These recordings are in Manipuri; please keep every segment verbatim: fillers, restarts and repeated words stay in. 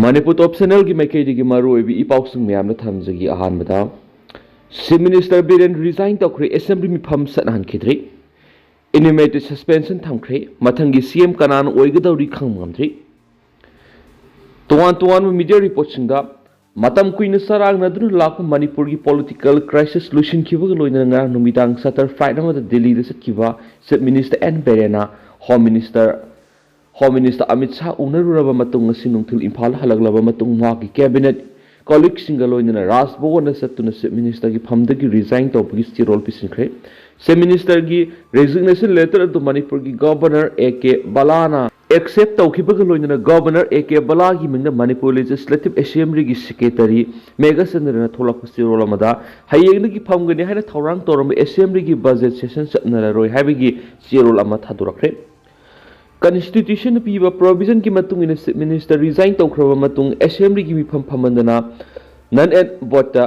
ꯃꯅꯤꯄꯨꯔ ꯇꯣꯞ ꯆꯦꯅꯦꯜꯒꯤ ꯃꯥꯏꯀꯩꯗꯒꯤ ꯃꯔꯨꯑꯣꯏꯕ ꯏ ꯄꯥꯎꯁꯤꯡ ꯃꯌꯥꯝꯅ ꯊꯝꯖꯒꯦ꯫ ꯑꯍꯥꯟꯕꯗ, Chief Minister ꯕꯤꯔꯦꯟ resign ꯇꯧꯈ꯭ꯔꯦ, Assembly ꯃꯤꯐꯝ ꯆꯠꯅꯍꯟꯈꯤꯗ꯭ꯔꯤ꯫ Indefinite suspension ꯊꯝꯈ꯭ꯔꯦ, ꯃꯊꯪꯒꯤ C M ꯀꯅꯥꯅ ꯑꯣꯏꯒꯗꯧꯔꯤ ꯈꯪꯕ ꯉꯝꯗ꯭ꯔꯤ꯫ ꯇꯣꯉꯥꯟ ꯇꯣꯉꯥꯟꯕ media reportꯁꯤꯡꯗ, ꯃꯇꯝ ꯀꯨꯏꯅ ꯆꯔꯥꯡꯅꯗꯨꯅ ꯂꯥꯛꯄ ꯃꯅꯤꯄꯨꯔꯒꯤ political crisis ꯂꯣꯏꯁꯤꯟꯈꯤꯕꯒ ꯂꯣꯏꯅꯅ ꯉꯔꯥꯡ ꯅꯨꯃꯤꯗꯥꯡ charter flight ꯑꯃꯗ ꯗꯤꯜꯂꯤꯗ ꯆꯠꯈꯤꯕ Chief Minister ꯑꯦꯟ ꯕꯤꯔꯦꯟꯅ Home Minister Home Minister Amit Shah ꯎꯅꯔꯨꯔꯕ ꯃꯇꯨꯡ ꯉꯁꯤ ꯅꯨꯡꯊꯤꯜ ꯏꯝꯐꯥꯜꯗ ꯍꯜꯂꯛꯂꯕ ꯃꯇꯨꯡ ꯃꯍꯥꯛꯀꯤ cabinet colleagueꯁꯤꯡꯒ ꯂꯣꯏꯅꯅ ꯔꯥꯖ ꯚꯋꯟꯗ ꯆꯠꯇꯨꯅ Chief Ministerꯒꯤ ꯐꯝꯗꯒꯤ resign ꯇꯧꯕꯒꯤ ꯆꯦꯔꯣꯜ ꯄꯤꯁꯤꯟꯈ꯭ꯔꯦ꯫ Chief Ministerꯒꯤ resignation letter ꯑꯗꯨ ꯃꯅꯤꯄꯨꯔꯒꯤ Governor ꯑꯦ ꯀꯦ ꯕꯂꯥꯅ accept ꯇꯧꯈꯤꯕꯒ ꯂꯣꯏꯅꯅ Governor ꯑꯦ ꯀꯦ ꯕꯂꯥꯒꯤ ꯃꯤꯡꯗ ꯃꯅꯤꯄꯨꯔ Legislative Assemblyꯒꯤ Secretary ꯃꯦꯘꯆꯟꯗ꯭ꯔꯅ ꯊꯣꯛꯂꯛꯄ ꯆꯦꯔꯣꯜ ꯑꯃꯗ, ꯍꯌꯦꯡꯗꯒꯤ ꯐꯝꯒꯅꯤ ꯍꯥꯏꯅ ꯊꯧꯔꯥꯡ ꯇꯧꯔꯝꯕ Assemblyꯒꯤ budget session ꯆꯠꯅꯔꯔꯣꯏ ꯍꯥꯏꯕꯒꯤ ꯆꯦꯔꯣꯜ ꯑꯃ ꯊꯥꯗꯣꯔꯛꯈ꯭ꯔꯦ꯫ Constitutionꯅ ꯄꯤꯕ provisionꯒꯤ ꯃꯇꯨꯡ ꯏꯟꯅ Chief Minister resign ꯇꯧꯈ꯭ꯔꯕ ꯃꯇꯨꯡ Assemblyꯒꯤ ꯃꯤꯐꯝ ꯐꯝꯍꯟꯗꯅ null and voidꯇ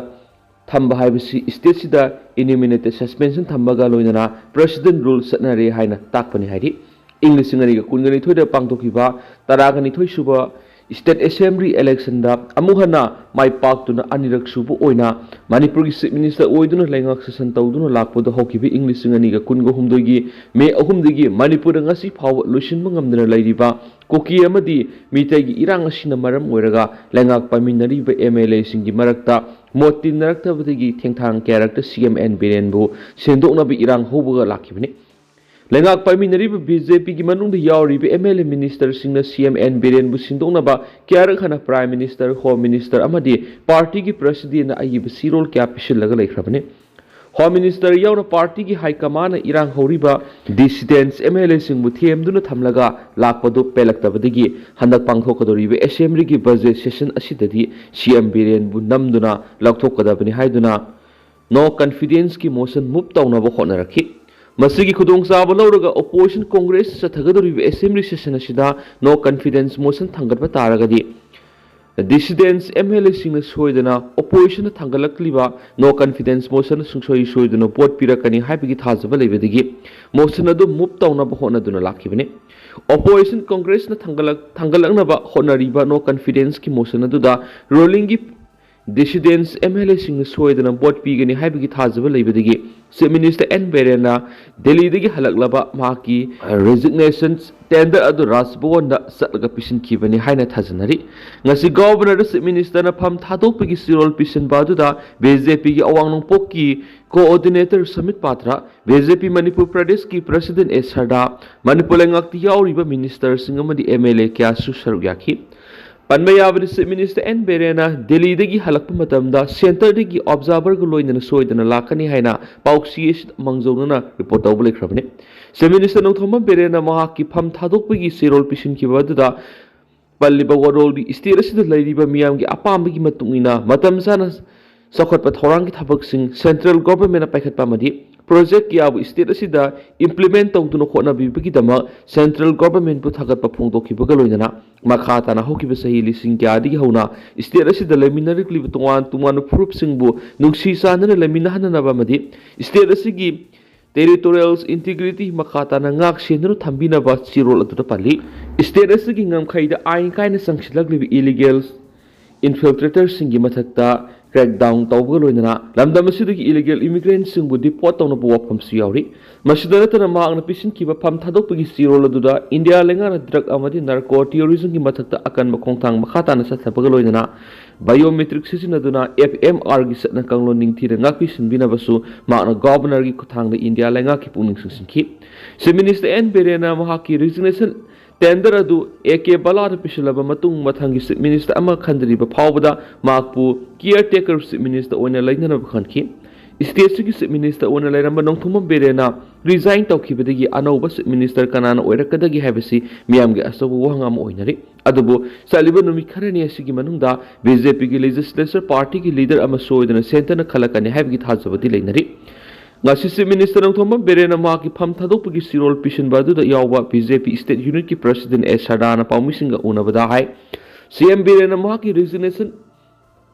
ꯊꯝꯕ ꯍꯥꯏꯕꯁꯤ stateꯁꯤꯗ indefinite suspension ꯊꯝꯕꯒ ꯂꯣꯏꯅꯅ President rule ꯆꯠꯅꯔꯦ ꯍꯥꯏꯅ ꯇꯥꯛꯄꯅꯤ ꯍꯥꯏꯔꯤ꯫ ꯏꯪ ꯂꯤꯁꯤꯡ ꯑꯅꯤꯒ ꯀꯨꯟꯒ ꯅꯤꯊꯣꯏꯗ ꯄꯥꯡꯊꯣꯛꯈꯤꯕ ꯇꯔꯥꯒ ꯅꯤꯊꯣꯏ ꯁꯨꯕ State Assembly electionꯗ ꯑꯃꯨꯛ ꯍꯟꯅ ꯃꯥꯏ ꯄꯥꯛꯇꯨꯅ ꯑꯅꯤꯔꯛ ꯁꯨꯕ ꯑꯣꯏꯅ ꯃꯅꯤꯄꯨꯔꯒꯤ Chief Minister ꯑꯣꯏꯗꯨꯅ ꯂꯩꯉꯥꯛ ꯁꯥꯁꯟ ꯇꯧꯗꯨꯅ ꯂꯥꯛꯄꯗꯨ ꯍꯧꯈꯤꯕ ꯏꯪ ꯂꯤꯁꯤꯡ ꯑꯅꯤꯒ ꯀꯨꯟꯒ ꯍꯨꯝꯗꯣꯏꯒꯤ ꯃꯦ ꯑꯍꯨꯝꯗꯒꯤ ꯃꯅꯤꯄꯨꯔꯗ ꯉꯁꯤ ꯐꯥꯎꯕ ꯂꯣꯏꯁꯤꯟꯕ ꯉꯝꯗꯅ ꯂꯩꯔꯤꯕ ꯀꯨꯀꯤ ꯑꯃꯗꯤ ꯃꯤꯇꯩꯒꯤ ꯏꯔꯥꯡ ꯑꯁꯤꯅ ꯃꯔꯝ ꯑꯣꯏꯔꯒ ꯂꯩꯉꯥꯛ ꯄꯥꯏꯃꯤꯟꯅꯔꯤꯕ M L Aꯁꯤꯡꯒꯤ ꯃꯔꯛꯇ ꯃꯣꯠ ꯇꯤꯟꯅꯔꯛꯇꯕꯗꯒꯤ ꯊꯦꯡꯊꯥꯡ ꯀꯌꯥꯔꯛꯇ C M ꯑꯦꯟ ꯕꯤꯔꯦꯟꯕꯨ ꯁꯦꯡꯗꯣꯛꯅꯕ ꯏꯔꯥꯡ ꯍꯧꯕꯒ ꯂꯥꯛꯈꯤꯕꯅꯤ꯫ ꯂꯩꯉꯥꯛ ꯄꯥꯏꯃꯤꯟꯅꯔꯤꯕ B J Pꯒꯤ ꯃꯅꯨꯡꯗ ꯌꯥꯎꯔꯤꯕ M L A ministerꯁꯤꯡꯅ C M ꯑꯦꯟ ꯕꯤꯔꯦꯟꯕꯨ ꯁꯤꯟꯗꯣꯛꯅꯕ ꯀꯌꯥꯔꯛ ꯍꯟꯅ Prime Minister, Home Minister ꯑꯃꯗꯤ partyꯒꯤ presidentꯅ ꯑꯏꯕ ꯆꯦꯔꯣꯜ ꯀꯌꯥ ꯄꯤꯁꯤꯜꯂꯒ ꯂꯩꯈ꯭ꯔꯕꯅꯤ꯫ Home Minister ꯌꯥꯎꯅ partyꯒꯤ high commandꯅ ꯏꯔꯥꯡ ꯍꯧꯔꯤꯕ dissidents M L Aꯁꯤꯡꯕꯨ ꯊꯦꯝꯗꯨꯅ ꯊꯝꯂꯒ ꯂꯥꯛꯄꯗꯨ ꯄꯦꯜꯂꯛꯇꯕꯗꯒꯤ ꯍꯟꯗꯛ ꯄꯥꯡꯊꯣꯛꯀꯗꯧꯔꯤꯕ Assemblyꯒꯤ budget session ꯑꯁꯤꯗꯗꯤ C M ꯕꯤꯔꯦꯟꯕꯨ ꯅꯝꯗꯨꯅ ꯂꯧꯊꯣꯛꯀꯗꯕꯅꯤ ꯍꯥꯏꯗꯨꯅ no confidenceꯀꯤ motion move ꯇꯧꯅꯕ ꯍꯣꯠꯅꯔꯛꯈꯤ꯫ ꯃꯁꯤꯒꯤ ꯈꯨꯗꯣꯡꯆꯥꯕ ꯂꯧꯔꯒ opposition Congress ꯆꯠꯊꯒꯗꯧꯔꯤꯕ Assembly session ꯑꯁꯤꯗ no confidence motion ꯊꯥꯡꯒꯠꯄ ꯇꯥꯔꯒꯗꯤ Dissidents M L A ꯁꯤꯡꯅ ꯁꯣꯏꯗꯅ opposition ꯅ ꯊꯥꯡꯒꯠꯂꯛꯂꯤꯕ no confidence motion ꯁꯨꯡꯁꯣꯏ ꯁꯣꯏꯗꯅ vote ꯄꯤꯔꯛꯀꯅꯤ ꯍꯥꯏꯕꯒꯤ ꯊꯥꯖꯕ ꯂꯩꯕꯗꯒꯤ motion ꯑꯗꯨ move ꯇꯧꯅꯕ ꯍꯣꯠꯅꯗꯨꯅ ꯂꯥꯛꯈꯤꯕꯅꯤ꯫ Opposition Congress ꯅ ꯊꯥꯡꯒꯠꯂꯛ-, ꯊꯥꯡꯒꯠꯂꯛꯅꯕ ꯍꯣꯠꯅꯔꯤꯕ no confidence ꯀꯤ motion ꯑꯗꯨꯗ ruling ꯒꯤ dissidents M L A ꯁꯤꯡꯅ ꯁꯣꯏꯗꯅ vote ꯄꯤꯒꯅꯤ ꯍꯥꯏꯕꯒꯤ ꯊꯥꯖꯕ ꯂꯩꯕꯗꯒꯤ Chief Minister N ꯕꯤꯔꯦꯟꯅ ꯗꯦꯜꯂꯤꯗꯒꯤ ꯍꯜꯂꯛꯂꯕ ꯃꯍꯥꯛꯀꯤ resignation tender ꯑꯗꯨ ꯔꯥꯖ ꯚꯋꯟꯗ ꯆꯠꯂꯒ ꯄꯤꯁꯤꯟꯈꯤꯕꯅꯤ ꯍꯥꯏꯅ ꯊꯥꯖꯅꯔꯤ꯫ ꯉꯁꯤ Governor ꯗ Chief Minister ꯅ ꯐꯝ ꯊꯥꯗꯣꯛꯄꯒꯤ ꯆꯦꯔꯣꯜ ꯄꯤꯁꯤꯟꯕ ꯑꯗꯨꯗ B J P ꯒꯤ ꯑꯋꯥꯡ ꯅꯣꯡꯄꯣꯛꯀꯤ coordinator ꯁꯃꯤꯠ ꯄꯥꯇ꯭ꯔ, B J P ꯃꯅꯤꯄꯨꯔ ꯄ꯭ꯔꯗꯦꯁꯀꯤ president ꯑꯦꯁ ꯁꯔꯗꯥ, ꯃꯅꯤꯄꯨꯔ ꯂꯩꯉꯥꯛꯇ ꯌꯥꯎꯔꯤꯕ minister ꯁꯤꯡ ꯑꯃꯗꯤ M L A ꯀꯌꯥꯁꯨ ꯁꯔꯨꯛ ꯌꯥꯈꯤ꯫ ꯄꯟꯕ ꯌꯥꯕꯗꯤ, Chief Minister N ꯕꯤꯔꯦꯟꯅ ꯗꯦꯜꯂꯤꯗꯒꯤ ꯍꯜꯂꯛꯄ ꯃꯇꯝꯗ centre ꯗꯒꯤ observer ꯒ ꯂꯣꯏꯅꯅ ꯁꯣꯏꯗꯅ ꯂꯥꯛꯀꯅꯤ ꯍꯥꯏꯅ ꯄꯥꯎꯆꯦ ꯑꯁꯤꯗ ꯃꯥꯡꯖꯧꯅꯅ report ꯇꯧꯕ ꯂꯩꯈ꯭ꯔꯕꯅꯤ꯫ Chief Minister ꯅꯣꯡꯊꯣꯝꯕꯝ ꯕꯤꯔꯦꯟꯅ ꯃꯍꯥꯛꯀꯤ ꯐꯝ ꯊꯥꯗꯣꯛꯄꯒꯤ ꯆꯦꯔꯣꯜ ꯄꯤꯁꯤꯟꯈꯤꯕ ꯑꯗꯨꯗ ꯄꯜꯂꯤꯕ ꯋꯥꯔꯣꯜꯗꯤ state ꯑꯁꯤꯗ ꯂꯩꯔꯤꯕ ꯃꯤꯌꯥꯝꯒꯤ ꯑꯄꯥꯝꯕꯒꯤ ꯃꯇꯨꯡ ꯏꯟꯅ ꯃꯇꯝ ꯆꯥꯅ ꯆꯥꯎꯈꯠꯄ ꯊꯧꯔꯥꯡꯒꯤ ꯊꯕꯛꯁꯤꯡ central government ꯅ ꯄꯥꯏꯈꯠꯄ ꯑꯃꯗꯤ project ꯀꯌꯥꯕꯨ state ꯑꯁꯤꯗ implement ꯇꯧꯗꯨꯅ ꯍꯣꯠꯅꯕꯤꯕꯒꯤꯗꯃꯛ central government ꯄꯨ ꯊꯥꯒꯠꯄ ꯐꯣꯡꯗꯣꯛꯈꯤꯕꯒ ꯂꯣꯏꯅꯅ ꯃꯈꯥ ꯇꯥꯅ ꯍꯧꯈꯤꯕ ꯆꯍꯤ ꯂꯤꯁꯤꯡ ꯀꯌꯥꯗꯒꯤ ꯍꯧꯅ state ꯑꯁꯤꯗ ꯂꯩꯃꯤꯟꯅꯔꯛꯂꯤꯕ ꯇꯣꯉꯥꯟ ꯇꯣꯉꯥꯟꯕ ꯐꯨꯔꯨꯞꯁꯤꯡꯕꯨ ꯅꯨꯡꯁꯤ ꯆꯥꯟꯅꯅ ꯂꯩꯃꯤꯟꯅꯍꯟꯅꯅꯕ ꯑꯃꯗꯤ state ꯑꯁꯤꯒꯤ territorial integrity ꯃꯈꯥ ꯇꯥꯅ ꯉꯥꯛ ꯁꯦꯟꯗꯨꯅ ꯊꯝꯕꯤꯅꯕ ꯆꯦꯔꯣꯜ ꯑꯗꯨꯗ ꯄꯜꯂꯤ꯫ State ꯑꯁꯤꯒꯤ ꯉꯝꯈꯩꯗ ꯑꯥꯏꯟ ꯀꯥꯏꯅ ꯆꯪꯁꯤꯜꯂꯛꯂꯤꯕ illegal infiltrator ꯁꯤꯡꯒꯤ ꯃꯊꯛꯇ crackdown ꯇꯧꯕꯒ ꯂꯣꯏꯅꯅ ꯂꯝꯗꯝ ꯑꯁꯤꯗꯒꯤ illegal immigrant ꯁꯤꯡꯕꯨ deport ꯇꯧꯅꯕ ꯋꯥꯐꯝꯁꯨ ꯌꯥꯎꯔꯤ꯫ ꯃꯁꯤꯗ ꯅꯠꯇꯅ ꯃꯍꯥꯛꯅ ꯄꯤꯁꯤꯟꯈꯤꯕ ꯐꯝ ꯊꯥꯗꯣꯛꯄꯒꯤ ꯆꯦꯔꯣꯜ ꯑꯗꯨꯗ ꯏꯟꯗꯤꯌꯥ ꯂꯩꯉꯥꯛꯅ drug ꯑꯃꯗꯤ narco terrorism ꯒꯤ ꯃꯊꯛꯇ ꯑꯀꯟꯕ ꯈꯣꯡꯊꯥꯡ ꯃꯈꯥ ꯇꯥꯅ ꯆꯠꯊꯕꯒ ꯂꯣꯏꯅꯅ biometric ꯁꯤꯖꯤꯟꯅꯗꯨꯅ F M R ꯒꯤ ꯆꯠꯅ ꯀꯥꯡꯂꯣꯟ ꯅꯤꯡꯊꯤꯅ ꯉꯥꯛꯄꯤ ꯁꯤꯟꯕꯤꯅꯕꯁꯨ ꯃꯍꯥꯛꯅ Governor ꯒꯤ ꯈꯨꯠꯊꯥꯡꯗ ꯏꯟꯗꯤꯌꯥ ꯂꯩꯉꯥꯛꯀꯤ ꯄꯨꯛꯅꯤꯡ ꯆꯤꯡꯁꯤꯟꯈꯤ꯫ Chief Minister N ꯕꯤꯔꯦꯟꯅ ꯃꯍꯥꯛꯀꯤ resignation tender ꯑꯗꯨ A K ꯕꯂꯥꯗ ꯄꯤꯁꯤꯜꯂꯕ ꯃꯇꯨꯡ ꯃꯊꯪꯒꯤ Chief Minister ꯑꯃ ꯈꯟꯗ꯭ꯔꯤꯕ ꯐꯥꯎꯕꯗ ꯃꯍꯥꯛꯄꯨ caretaker Chief Minister ꯑꯣꯏꯅ ꯂꯩꯅꯅꯕ ꯈꯟꯈꯤ꯫ State ꯑꯁꯤꯒꯤ Chief Minister ꯑꯣꯏꯅ ꯂꯩꯔꯝꯕ ꯅꯣꯡꯊꯣꯝꯕꯝ ꯕꯤꯔꯦꯟꯅ resign ꯇꯧꯈꯤꯕꯗꯒꯤ ꯑꯅꯧꯕ Chief Minister ꯀꯅꯥꯅ ꯑꯣꯏꯔꯛꯀꯗꯒꯦ ꯍꯥꯏꯕꯁꯤ ꯃꯤꯌꯥꯝꯒꯤ ꯑꯆꯧꯕ ꯋꯥꯍꯪ ꯑꯃ ꯑꯣꯏꯅꯔꯤ꯫ ꯑꯗꯨꯕꯨ ꯆꯠꯂꯤꯕ ꯅꯨꯃꯤꯠ ꯈꯔꯅꯤ ꯑꯁꯤꯒꯤ ꯃꯅꯨꯡꯗ B J P ꯒꯤ legislature party ꯒꯤ leader ꯑꯃ ꯁꯣꯏꯗꯅ centre ꯅ ꯈꯜꯂꯛꯀꯅꯤ ꯍꯥꯏꯕꯒꯤ ꯊꯥꯖꯕꯗꯤ ꯂꯩꯅꯔꯤ꯫ ꯉꯁꯤ Chief Minister ꯅꯣꯡꯊꯣꯝꯕꯝ ꯕꯤꯔꯦꯟꯅ ꯃꯍꯥꯛꯀꯤ ꯐꯝ ꯊꯥꯗꯣꯛꯄꯒꯤ ꯆꯦꯔꯣꯜ ꯄꯤꯁꯤꯟꯕ ꯑꯗꯨꯗ ꯌꯥꯎꯕ B J P state unit ꯀꯤ president ꯑꯦꯁ ꯁꯔꯗꯥꯅ ꯄꯥꯎꯃꯤꯁꯤꯡꯒ ꯎꯅꯕꯗ ꯍꯥꯏ, ꯁꯤ ꯑꯦꯝ ꯕꯤꯔꯦꯟꯅ ꯃꯍꯥꯛꯀꯤ resignation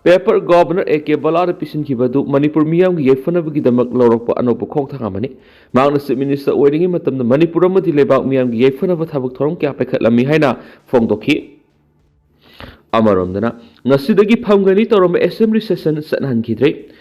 paper Governor A K ꯕꯂꯥꯗ ꯄꯤꯁꯤꯟꯈꯤꯕ ꯑꯗꯨ ꯃꯅꯤꯄꯨꯔ ꯃꯤꯌꯥꯝꯒꯤ ꯌꯥꯏꯐꯅꯕꯒꯤꯗꯃꯛ ꯂꯧꯔꯛꯄ ꯑꯅꯧꯕ ꯈꯣꯡꯊꯥꯡ ꯑꯃꯅꯤ꯫ ꯃꯍꯥꯛꯅ Chief Minister ꯑꯣꯏꯔꯤꯉꯩ ꯃꯇꯝꯗ ꯃꯅꯤꯄꯨꯔ ꯑꯃꯗꯤ ꯂꯩꯕꯥꯛ ꯃꯤꯌꯥꯝꯒꯤ ꯌꯥꯏꯐꯅꯕ ꯊꯕꯛ ꯊꯧꯔꯝ ꯀꯌꯥ ꯄꯥꯏꯈꯠꯂꯝꯃꯤ ꯍꯥꯏꯅ ꯐꯣꯡꯗꯣꯛꯈꯤ꯫ ꯑꯃꯔꯣꯝꯗꯅ, ꯉꯁꯤꯗꯒꯤ ꯐꯝꯒꯅꯤ ꯇꯧꯔꯝꯕ assembly session ꯆꯠꯅꯍꯟꯈꯤꯗ꯭ꯔꯦ꯫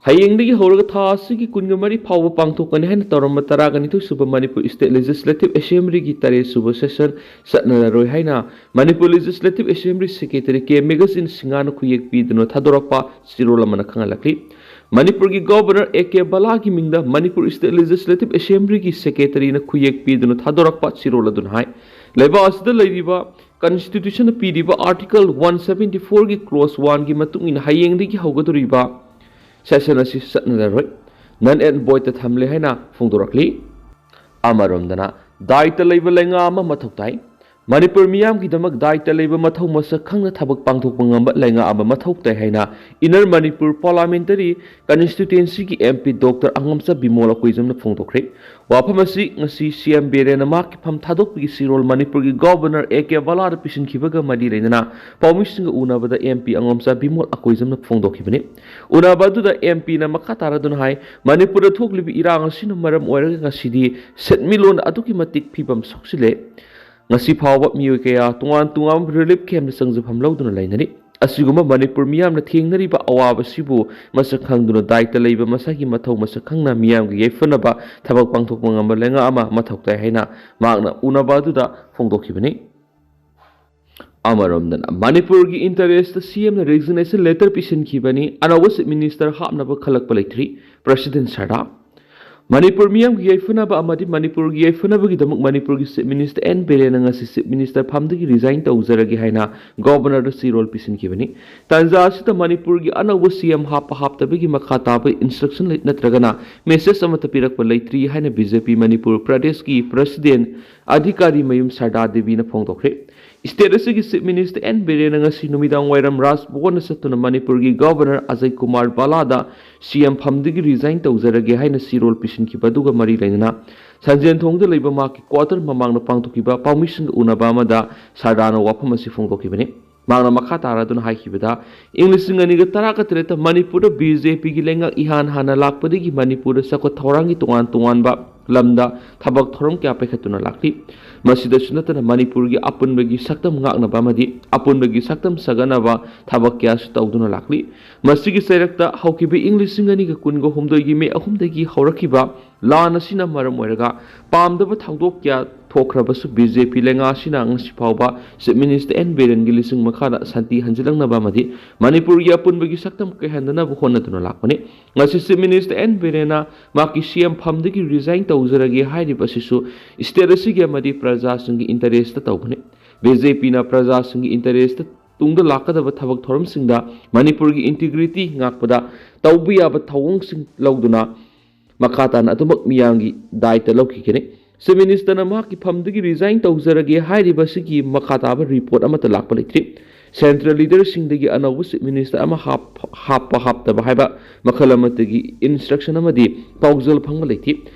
ꯍꯌꯦꯡꯗꯒꯤ ꯍꯧꯔꯒ ꯊꯥ ꯑꯁꯤꯒꯤ ꯀꯨꯟꯒ ꯃꯔꯤ ꯐꯥꯎꯕ ꯄꯥꯡꯊꯣꯛꯀꯅꯤ ꯍꯥꯏꯅ ꯇꯧꯔꯝꯕ ꯇꯔꯥꯒ ꯅꯤꯊꯣꯏ ꯁꯨꯕ ꯃꯅꯤꯄꯨꯔ State Legislative Assemblyꯒꯤ ꯇꯔꯦꯠ ꯁꯨꯕ session ꯆꯠꯅꯔꯔꯣꯏ ꯍꯥꯏꯅ ꯃꯅꯤꯄꯨꯔ Legislative Assembly Secretary ꯀꯦ ꯃꯦꯒꯥꯖꯤꯟ ꯁꯤꯡꯍꯅ ꯈꯨꯌꯦꯛ ꯄꯤꯗꯨꯅ ꯊꯥꯗꯣꯔꯛꯄ ꯆꯦꯔꯣꯜ ꯑꯃꯅ ꯈꯪꯍꯜꯂꯛꯂꯤ꯫ ꯃꯅꯤꯄꯨꯔꯒꯤ Governor ꯑꯦ ꯀꯦ ꯕꯂꯥꯒꯤ ꯃꯤꯡꯗ ꯃꯅꯤꯄꯨꯔ State Legislative Assemblyꯒꯤ Secretaryꯅ ꯈꯨꯌꯦꯛ ꯄꯤꯗꯨꯅ ꯊꯥꯗꯣꯔꯛꯄ ꯆꯦꯔꯣꯜ ꯑꯗꯨꯅ ꯍꯥꯏ, ꯂꯩꯕꯥꯛ ꯑꯁꯤꯗ ꯂꯩꯔꯤꯕ Constitutionꯅ ꯄꯤꯔꯤꯕ Article one seventy fourꯒꯤ clause oneꯒꯤ ꯃꯇꯨꯡ ꯏꯟꯅ ꯍꯌꯦꯡꯗꯒꯤ ꯍꯧꯒꯗꯧꯔꯤꯕ session ꯑꯁꯤ ꯆꯠꯅꯔꯔꯣꯏ, null and voidꯇ ꯊꯝꯂꯦ ꯍꯥꯏꯅ ꯐꯣꯡꯗꯣꯔꯛꯂꯤ꯫ ꯑꯃꯔꯣꯝꯗꯅ, ꯗꯥꯏꯇ ꯂꯩꯕ ꯂꯩꯉꯥꯛ ꯑꯃ ꯃꯊꯧ ꯇꯥꯏ꯫ ꯃꯅꯤꯄꯨꯔ ꯃꯤꯌꯥꯝꯒꯤꯗꯃꯛ ꯗꯥꯏꯇ ꯂꯩꯕ ꯃꯊꯧ ꯃꯁꯛ ꯈꯪꯅ ꯊꯕꯛ ꯄꯥꯡꯊꯣꯛꯄ ꯉꯝꯕ ꯂꯩꯉꯥꯛ ꯑꯃ ꯃꯊꯧ ꯇꯥꯏ ꯍꯥꯏꯅ Inner Manipur Parliamentary Constituencyꯒꯤ MP Doctor ꯑꯉꯝꯆꯥ Bimol ꯑꯀꯣꯏꯖꯝꯅ ꯐꯣꯡꯗꯣꯛꯈ꯭ꯔꯦ꯫ ꯋꯥꯐꯝ ꯑꯁꯤ ꯉꯁꯤ ꯁꯤ ꯑꯦꯝ ꯕꯤꯔꯦꯟꯅ ꯃꯍꯥꯛꯀꯤ ꯐꯝ ꯊꯥꯗꯣꯛꯄꯒꯤ ꯆꯦꯔꯣꯜ ꯃꯅꯤꯄꯨꯔꯒꯤ Governor ꯑꯦ ꯀꯦ ꯕꯂꯥꯗ ꯄꯤꯁꯤꯟꯈꯤꯕꯒ ꯃꯔꯤ ꯂꯩꯅꯅ ꯄꯥꯎꯃꯤꯁꯤꯡꯒ ꯎꯅꯕꯗ MP ꯑꯉꯝꯆꯥ ꯕꯤꯃꯣꯜ ꯑꯀꯣꯏꯖꯝꯅ ꯐꯣꯡꯗꯣꯛꯈꯤꯕꯅꯤ꯫ ꯎꯅꯕ ꯑꯗꯨꯗ MPꯅ ꯃꯈꯥ ꯇꯥꯔꯗꯨꯅ ꯍꯥꯏ, ꯃꯅꯤꯄꯨꯔꯗ ꯊꯣꯛꯂꯤꯕ ꯏꯔꯥꯡ ꯑꯁꯤꯅ ꯃꯔꯝ ꯑꯣꯏꯔꯒ ꯉꯁꯤꯗꯤ ꯁꯦꯟꯃꯤꯠꯂꯣꯟ ꯑꯗꯨꯛꯀꯤ ꯃꯇꯤꯛ ꯐꯤꯕꯝ ꯁꯣꯛꯆꯤꯜꯂꯦ꯫ ꯉꯁꯤ ꯐꯥꯎꯕ ꯃꯤꯑꯣꯏ ꯀꯌꯥ ꯇꯣꯉꯥꯟ ꯇꯣꯉꯥꯟꯕ relief campꯇ ꯆꯪꯖꯐꯝ ꯂꯧꯗꯨꯅ ꯂꯩꯅꯔꯤ꯫ ꯑꯁꯤꯒꯨꯝꯕ ꯃꯅꯤꯄꯨꯔ ꯃꯤꯌꯥꯝꯅ ꯊꯦꯡꯅꯔꯤꯕ ꯑꯋꯥꯕꯁꯤꯕꯨ ꯃꯁꯛ ꯈꯪꯗꯨꯅ ꯗꯥꯏꯇ ꯂꯩꯕ ꯃꯁꯥꯒꯤ ꯃꯊꯧ ꯃꯁꯛ ꯈꯪꯅ ꯃꯤꯌꯥꯝꯒꯤ ꯌꯥꯏꯐꯅꯕ ꯊꯕꯛ ꯄꯥꯡꯊꯣꯛꯄ ꯉꯝꯕ ꯂꯩꯉꯥꯛ ꯑꯃ ꯃꯊꯧ ꯇꯥꯏ ꯍꯥꯏꯅ ꯃꯍꯥꯛꯅ ꯎꯅꯕ ꯑꯗꯨꯗ ꯐꯣꯡꯗꯣꯛꯈꯤꯕꯅꯤ꯫ ꯑꯃꯔꯣꯝꯗꯅ, ꯃꯅꯤꯄꯨꯔꯒꯤ interestꯇ CMꯅ resignation letter ꯄꯤꯁꯤꯟꯈꯤꯕꯅꯤ꯫ ꯑꯅꯧꯕ Chief Minister ꯍꯥꯞꯅꯕ ꯈꯜꯂꯛꯄ ꯂꯩꯇ꯭ꯔꯤ꯫ President ꯁꯔꯗꯥ꯫ ꯃꯅꯤꯄꯨꯔ ꯃꯤꯌꯥꯝꯒꯤ ꯌꯥꯏꯐꯅꯕ ꯑꯃꯗꯤ ꯃꯅꯤꯄꯨꯔꯒꯤ ꯌꯥꯏꯐꯅꯕꯒꯤꯗꯃꯛ ꯃꯅꯤꯄꯨꯔꯒꯤ Chief Minister ꯑꯦꯟ ꯕꯤꯔꯦꯟꯅ ꯉꯁꯤ Chief Minister ꯐꯝꯗꯒꯤ resign ꯇꯧꯖꯔꯒꯦ ꯍꯥꯏꯅ Governorꯗ ꯆꯦꯔꯣꯜ ꯄꯤꯁꯤꯟꯈꯤꯕꯅꯤ꯫ ꯇꯥꯟꯖꯥ ꯑꯁꯤꯗ ꯃꯅꯤꯄꯨꯔꯒꯤ ꯑꯅꯧꯕ CM ꯍꯥꯞꯄ ꯍꯥꯞꯇꯕꯒꯤ ꯃꯈꯥ ꯇꯥꯕ instruction ꯂꯩ-, ꯅꯠꯇ꯭ꯔꯒꯅ message ꯑꯃꯠꯇ ꯄꯤꯔꯛꯄ ꯂꯩꯇ꯭ꯔꯤ ꯍꯥꯏꯅ BJP ꯃꯅꯤꯄꯨꯔ ꯄ꯭ꯔꯗꯦꯁꯀꯤ President ꯑꯙꯤꯀꯥꯔꯤ ꯃꯌꯨꯝ ꯁꯔꯗꯥ ꯗꯦꯕꯤꯅ ꯐꯣꯡꯗꯣꯛꯈ꯭ꯔꯦ꯫ State ꯑꯁꯤꯒꯤ Chief Minister ꯑꯦꯟ ꯕꯤꯔꯦꯟꯅ ꯉꯁꯤ ꯅꯨꯃꯤꯗꯥꯡ ꯋꯥꯏꯔꯝ ꯔꯥꯖ ꯚꯋꯟꯗ ꯆꯠꯇꯨꯅ ꯃꯅꯤꯄꯨꯔꯒꯤ Governor Ajay Kumar ꯕꯂꯥꯗ CM ꯐꯝꯗꯒꯤ resign ꯇꯧꯖꯔꯒꯦ ꯍꯥꯏꯅ ꯆꯦꯔꯣꯜ ꯄꯤꯁꯤꯟꯈꯤꯕ ꯑꯗꯨꯒ ꯃꯔꯤ ꯂꯩꯅꯅ ꯁꯟꯖꯦꯟꯊꯣꯡꯗ ꯂꯩꯕ ꯃꯍꯥꯛꯀꯤ quarter ꯃꯃꯥꯡꯗ ꯄꯥꯡꯊꯣꯛꯈꯤꯕ ꯄꯥꯎꯃꯤꯁꯤꯡꯒ ꯎꯅꯕ ꯑꯃꯗ ꯁꯔꯗꯥꯅ ꯋꯥꯐꯝ ꯑꯁꯤ ꯐꯣꯡꯗꯣꯛꯈꯤꯕꯅꯤ꯫ ꯃꯍꯥꯛꯅ ꯃꯈꯥ ꯇꯥꯔꯗꯨꯅ ꯍꯥꯏꯈꯤꯕꯗ, ꯏꯪ ꯂꯤꯁꯤꯡ ꯑꯅꯤꯒ ꯇꯔꯥꯒ ꯇꯔꯦꯠꯇ ꯃꯅꯤꯄꯨꯔꯗ ꯕꯤ ꯖꯦ ꯄꯤꯒꯤ ꯂꯩꯉꯥꯛ ꯏꯍꯥꯟ ꯍꯥꯟꯅ ꯂꯥꯛꯄꯗꯒꯤ ꯃꯅꯤꯄꯨꯔꯗ ꯆꯥꯎꯈꯠ ꯊꯧꯔꯥꯡꯒꯤ ꯇꯣꯉꯥꯟ ꯇꯣꯉꯥꯟꯕ ꯂꯝꯗ ꯊꯕꯛ ꯊꯧꯔꯝ ꯀꯌꯥ ꯄꯥꯏꯈꯠꯇꯨꯅ ꯂꯥꯛꯂꯤ꯫ ꯃꯁꯤꯗꯁꯨ ꯅꯠꯇꯅ ꯃꯅꯤꯄꯨꯔꯒꯤ ꯑꯄꯨꯟꯕꯒꯤ ꯁꯛꯇꯝ ꯉꯥꯛꯅꯕ ꯑꯃꯗꯤ ꯑꯄꯨꯟꯕꯒꯤ ꯁꯛꯇꯝ ꯁꯥꯒꯠꯅꯕ ꯊꯕꯛ ꯀꯌꯥꯁꯨ ꯇꯧꯗꯨꯅ ꯂꯥꯛꯂꯤ꯫ ꯃꯁꯤꯒꯤ ꯆꯩꯔꯛꯇ ꯍꯧꯈꯤꯕ ꯏꯪ ꯂꯤꯁꯤꯡ ꯑꯅꯤꯒ ꯀꯨꯟꯒ ꯍꯨꯝꯗꯣꯏꯒꯤ ꯃꯦ ꯑꯍꯨꯝꯗꯒꯤ ꯍꯧꯔꯛꯈꯤꯕ ꯂꯥꯟ ꯑꯁꯤꯅ ꯃꯔꯝ ꯑꯣꯏꯔꯒ ꯄꯥꯝꯗꯕ ꯊꯧꯗꯣꯛ ꯀꯌꯥ ꯊꯣꯛꯈ꯭ꯔꯕꯁꯨ ꯕꯤ ꯖꯦ ꯄꯤ ꯂꯩꯉꯥꯛ ꯑꯁꯤꯅ ꯉꯁꯤ ꯐꯥꯎꯕ Chief Minister ꯑꯦꯟ ꯕꯤꯔꯦꯟꯒꯤ ꯂꯨꯆꯤꯡ ꯃꯈꯥꯗ ꯁꯥꯟꯇꯤ ꯍꯟꯖꯤꯜꯂꯛꯅꯕ ꯑꯃꯗꯤ ꯃꯅꯤꯄꯨꯔꯒꯤ ꯑꯄꯨꯟꯕꯒꯤ ꯁꯛꯇꯝ ꯀꯥꯏꯍꯟꯗꯅꯕ ꯍꯣꯠꯅꯗꯨꯅ ꯂꯥꯛꯄꯅꯤ꯫ ꯉꯁꯤ Chief Minister ꯑꯦꯟ ꯕꯤꯔꯦꯟꯅ ꯃꯍꯥꯛꯀꯤ ꯁꯤ ꯑꯦꯝ ꯐꯝꯗꯒꯤ resign ꯇꯧꯖꯔꯒꯦ ꯍꯥꯏꯔꯤꯕ ꯑꯁꯤꯁꯨ state ꯑꯁꯤꯒꯤ ꯑꯃꯗꯤ ꯄ꯭ꯔꯖꯥꯁꯤꯡꯒꯤ interest ꯇꯧꯕꯅꯤ꯫ ꯕꯤ ꯖꯦ ꯄꯤꯅ ꯄ꯭ꯔꯖꯥꯁꯤꯡꯒꯤ interest ꯇꯨꯡꯗ ꯂꯥꯛꯀꯗꯕ ꯊꯕꯛ ꯊꯧꯔꯝꯁꯤꯡꯗ ꯃꯅꯤꯄꯨꯔꯒꯤ integrity ꯉꯥꯛꯄꯗ ꯇꯧꯕ ꯌꯥꯕ ꯊꯧꯑꯣꯡꯁꯤꯡ ꯂꯧꯗꯨꯅ ꯃꯈꯥ ꯇꯥꯅ ꯑꯗꯨꯃꯛ ꯃꯤꯌꯥꯝꯒꯤ ꯗꯥꯏꯇ ꯂꯧꯈꯤꯒꯅꯤ꯫ Chief Minister ꯅ ꯃꯍꯥꯛꯀꯤ ꯐꯝꯗꯒꯤ resign ꯇꯧꯖꯔꯒꯦ ꯍꯥꯏꯔꯤꯕ ꯑꯁꯤꯒꯤ ꯃꯈꯥ ꯇꯥꯕ report ꯑꯃꯠꯇ ꯂꯥꯛꯄ ꯂꯩꯇ꯭ꯔꯤ꯫ Central leader ꯁꯤꯡꯗꯒꯤ ꯑꯅꯧꯕ Chief Minister ꯑꯃ ꯍꯥꯞ-, ꯍꯥꯞꯄ ꯍꯥꯞꯇꯕ ꯍꯥꯏꯕ ꯃꯈꯜ ꯑꯃꯠꯇꯒꯤ instruction ꯑꯃꯗꯤ ꯄꯥꯎꯖꯦꯜ ꯐꯪꯕ ꯂꯩꯇꯦ꯫